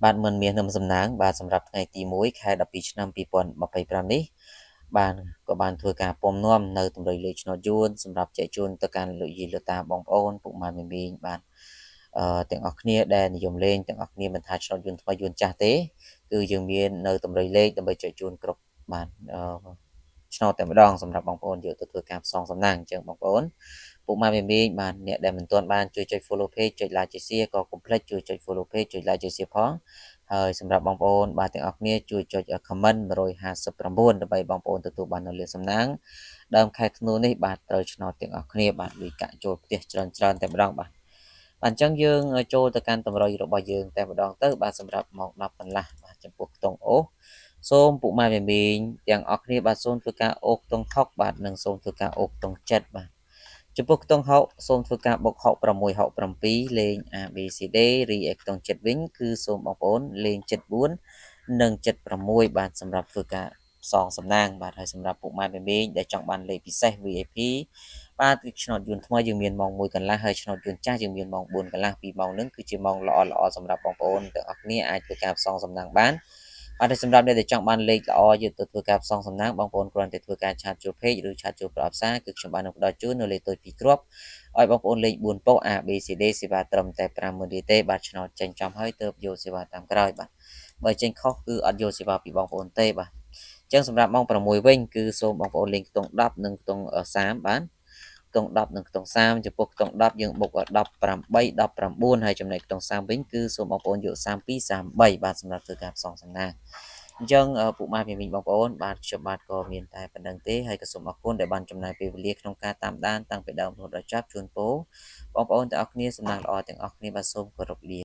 បាទមិនមាននឹមសំណាងបាទសម្រាប់ថ្ងៃទី1ខែ12ឆ្នាំ2025នេះបាទក៏បានធ្វើការពំនាំនៅតម្រុយលេខឆ្នោតយួនសម្រាប់ចែកជូនទៅកាន់លោកយាយលោកតាបងប្អូនពុកម៉ែមីងបាទអឺទាំងអស់គ្នាដែលនិយមលេងទាំងអស់គ្នាមិនថាឆ្នោតយួនថ្មីយួនចាស់ទេគឺយើងមាននៅតម្រុយលេខដើម្បីចែកជូនគ្រប់បាទអឺឆ្នោតតែម្ដងសម្រាប់បងប្អូនយកទៅធ្វើការផ្សងសំណាងអញ្ចឹងបងប្អូនពុកម៉ែមីមីងបាទអ្នកដែលមិនទាន់បានជួយចុច follow page ចុច like ចុច share ក៏កុំភ្លេចជួយចុច follow page ចុច like ចុច share ផងហើយសម្រាប់បងប្អូនបាទទាំងអស់គ្នាជួយចុច comment 159ដើម្បីបងប្អូនទទួលបាននូវលាភសំណាងដើមខែធ្នូនេះបាទត្រូវឆ្នោតទាំងអស់គ្នាបាទលុយកាក់ចូលផ្ទះច្រើនច្រើនតែម្ដងបាទបាទអញ្ចឹងយើងចូលទៅកាន់តម្រុយរបស់យើងតែម្ដងទៅបាទសម្រាប់ម៉ោង10កន្លះបាទចំពោះខ្ទង់អូសសូមពុកម៉ែមីងទាំងអស់គ្នាបាទសូមធ្វើការអូសខ្ទង់6បាទនិងសូមធ្វើការអូសខ្ទង់7បាទចំពោះខ្ទង់6សូមធ្វើការបូក6 6 6 7លេង A B C D រីឯខ្ទង់7វិញគឺសូមបងប្អូនលេង74និង76បាទសម្រាប់ធ្វើការផ្សងសំណាងបាទហើយសម្រាប់ពុកម៉ែមីងដែលចង់បានលេខពិសេស VIP បាទគឺឆ្នោតយួនថ្មីយើងមានម៉ោង1កន្លះហើយឆ្នោតយួនចាស់យើងមានម៉ោង4កន្លះពីរម៉ោងហ្នឹងគឺជាម៉ោងល្អល្អសម្រាប់បងប្អូនទាំងអស់គ្នាអាចធ្វើការផ្សងសំណាងបានបាទហើយសម្រាប់អ្នកដែលចង់បានលេខល្អយកទៅធ្វើការផ្សងសំណាងបងប្អូនគ្រាន់តែធ្វើការ chat ចូល page ឬ chat ចូលប្រអប់សារគឺខ្ញុំបាននឹងផ្ដល់ជូននៅលេខតូចពីរគ្រាប់ឲ្យបងប្អូនលេខ4ប៉ុស្តិ៍ A B C D សេវាត្រឹមតែ50000រៀលទេបាទឆ្នោតចេញចំហើយទើបយកសេវាតាមក្រោយបាទបើចេញខុសគឺអត់យកសេវាពីបងប្អូនទេបាទអញ្ចឹងសម្រាប់ម៉ោង6វិញគឺសូមបងប្អូនលេងខ្ទង់10និងខ្ទង់30បាទខ្ទង់10និងខ្ទង់30ចំពោះខ្ទង់10យើងបុក18 19ហើយចំណែកខ្ទង់30វិញគឺសូមបងប្អូនយក32 33បាទសម្រាប់ធ្វើការផ្សងសំណាងអញ្ចឹងពុកម៉ែមីមីងបងប្អូនបាទខ្ញុំបាទក៏មានតែប៉ុណ្្នឹងទេហើយក៏សូមអរគុណដែលបានចំណាយពេលវេលាក្នុងការតាមដានតាំងពីដើមរហូតដល់ចប់ជូនពរបងប្អូនទាំងអស់គ្នាសំណាងល្អទាំងអស់គ្នាបាទសូមគោរពលា។